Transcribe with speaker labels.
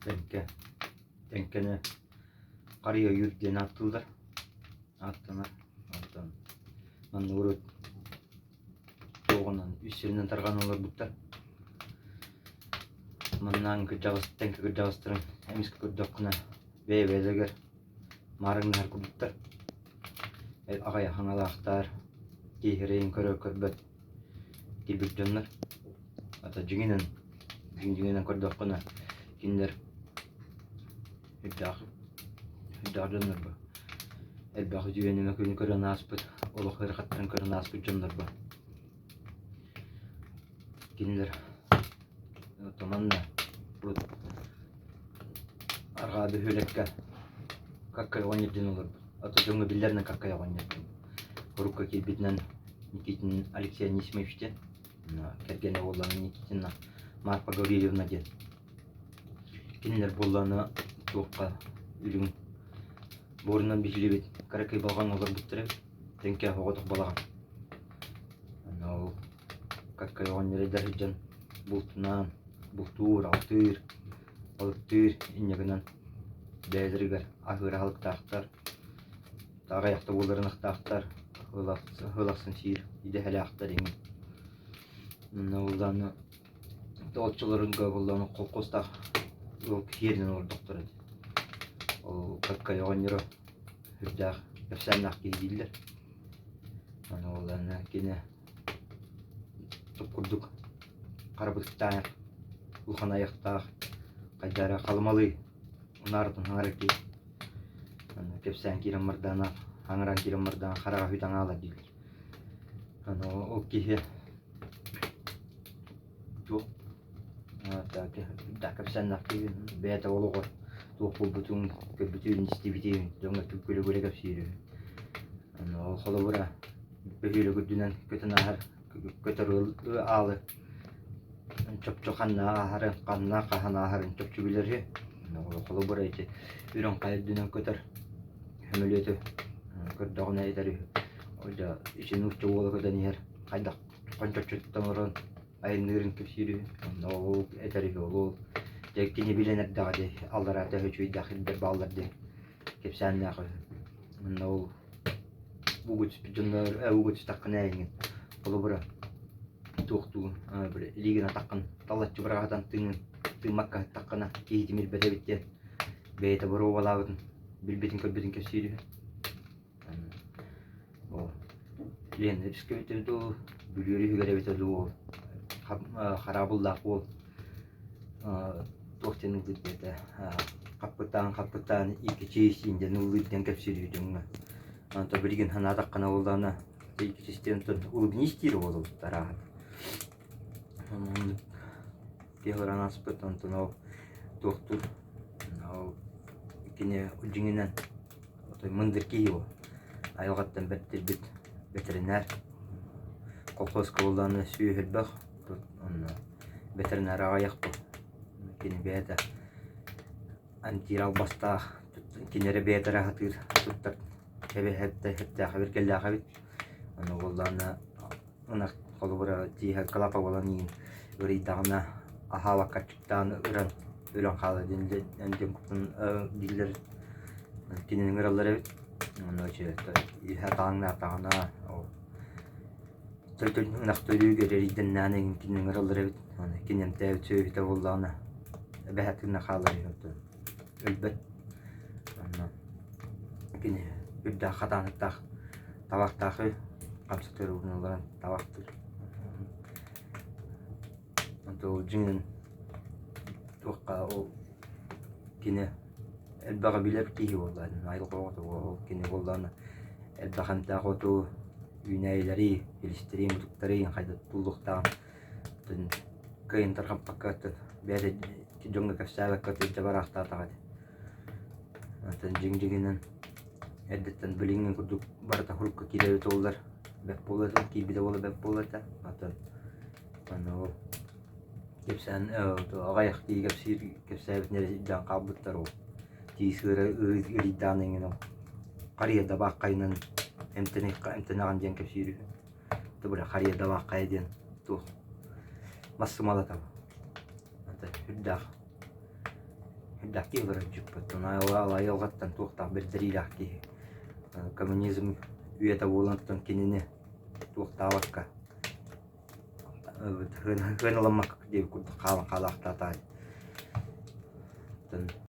Speaker 1: Тэҥкэ Тэҥкэни харыйа ойуур диэн ааттыыллар, ааттанар. Онтон манна урут туоҕунан үс сиринэн тарҕанан олорбуттар. Маннаан кырдьаҕас Тэҥкэ кырдьаҕастарын эмискэ көрдөххүнэ бэйэ-бэйэлэригэр маарыҥнаһар курдуктар. Аҕай хаҥалаахтар, киһи көрөр-көрбөт киирбит дьоннор. Ата дьиҥинэн, дьиҥ-дьиҥинэн көрдөххүнэ, кинилэр үрдээх, үрдээх дьоннор бу. Элбэх үтүөнү мөкүнү көрөн ааспыт, олох ыарахаттарын көрөн ааспыт дьоннор бу. Кинилэр манна урут арҕаа бөһүөлэккэ Каккай оҕонньор диэн олорбут. Ото дьоҥҥо биллэринэн Каккай оҕонньор диэн. Урукка киирбитинэн Никитин Алексей Анисимович диэн, кэргэнэ буоллаҕына Никитина Марфа Гаврильевна диэн. Кинилэр буоллаҕына туохха үрүҥ буорунан биһилибит кыракый балаҕаҥҥа олорбуттар эбит. Тэҥкэ оҕотох балаҕан. Онно ол Каккай оҕонньор эдэр сылдьан бултунаан бултуур, алтыыр, балыктыыр инньэ гынан бэйэлэригэр аһыыр аһылыктаахтар, аҕыйахта буолар ынахтаахтар, ыал ахсын сиир идэһэлээхтэр иҥин. Онно буоллаҕына оччолорго буоллаҕына холкуостаах ыал киһиэринэн олордохторо дии. Ол Каккай оҕонньоро сүрдээх кэпсээннээх киһи дииллэр. Аны буоллаҕына кини Тук курдук хара бытыктаах, улахан айахтаах, хайда эрэ халымалыы унаарытын хаҥара киһи. Аны кэпсээн киирэн бардаҕына, хаҥыран киирэн бардаҕына хараҕа сүтэн хаалар дииллэр. Аны ол киһи туох да кэпсээннээх киһи бэйэтэ олоҕор туох буолбутун, көрбүтүн, истибитин дьоҥҥо күлэ-күлэ кэпсиир үһү. Аны ол холобура бөһүөлэк үрдүнэн көтөн ааһар көтөр аалы чопчу ханна ааһарын, ханна хаһан ааһарын чопчу билэр үһү. Холобура ити үрүҥ хайа үрдүнэн көтөр сөмөлүөтү көрдөҕүнэ этэр үһү. Дьэ ити нуучча уола көтөн иһэр хайдах хончоччуттан олорон айанныырын кэпсиир үһү. Онно ол этэр үһү ол дьэ кини билэн эрдэҕэ дии аллараа төһө үчүгэйдээх сирдэр бааллар диэн кэпсээннээх үһү. Онно ол ууга түспүт дьоннор ууга түстэххинэ эйигин холобура туохтуун били илиигин атаххын таллаччы быраҕатан тыыҥын тыыммакка сыттаххына киһи тимирбэт эбит диэн бэйэтэ боруобалаабытын билбитин көрбүтүн кэпсиир үһү. Ол Лена өрүскэ эбитэ дуу, Бүлүү өрүһүгэр эбитэ дуу, хараабыллаах уол туох диэн ыллыыр диэтэ хаппыттаан хаппыттаан икки чиис диэн ыллыыр диэн кэпсиир үһү дьоҥҥо. Онтон билигин санаатаххына буоллаҕына икки чиис диэн онтон улыбнись диир буолубут арааһа. Оннук киһи олорон ааспыт онтон ол туохтуур ол кини дьиҥинэн отой мындыр киһи буол айылҕаттан бэртирбит бэтэринээр колхозка буоллаҕына сүөһү элбэх онно бэтэринээр аҕыйах буол кини бэйэтэ антиир албастаах кини эрэ бэйэтэ эрэ сатыыр туттар эбэһэттээх эбиргэллээх эбит ону буоллаҕына ынах холобура тииһэ кылапа буолан иин ыарыйдаҕына аһаабакка аччыктаан ыран өлөн хаалар диэн куттан дииллэр кинини ыҥыраллар эбит онно иһэ таҥнаатаҕына ол ынах төрүүгэр эрийдэннэҕинэ эҥин кинини ыҥыраллар эбит аны кини эмтээбит сүөһүтэ буоллаҕына эбэһэ тыына хаалар үһү өлбөт онно кини үрдээх хатааныктаах табахтаах үһү хамсатыыр уурунан табахтыыр Онто ол дьиҥинэн туохха ол кини элбэҕи билэр киһи буолла айылҕа оҕото ол кини буоллаҕына элбэх эмтээх оту үүнээйилэри илистэри мутуктары хайдах туллуохтааҕын кыайан тарҕаппакка бэйэтэ дьоҥҥо кэпсээбэккэ илдьэ бараахтаатаҕа дии. Онтон дьиҥ-дьиҥинэн эрдэттэн билиҥҥи курдук барыта хурукка киирэ туллар бэрт буолуо этэ, киирбитэ буолла бэрт буолуо этэ. Онтон аны ол кэпсээн аҕыйах киһи кэпсиир кэпсээбитин эрэ сирдээн хаалбыттар ол тиис ыара ыарыйдаан эҥин ол харыйа табааххайынан эмтэнэҕин диэн кэпсиир үһү. Били харыйа табааххайа диэн туох мас сымалата. Сүрдээх. Элбэх киһи олорор дьиппит. Айылҕаттан туохтаах бэрдэриилээх киһи. Коммунизм үйэтэ буолан кинини туохтаабакка ыаналаммакка диэбит курдук хаалан хаалаахтаатаҕай.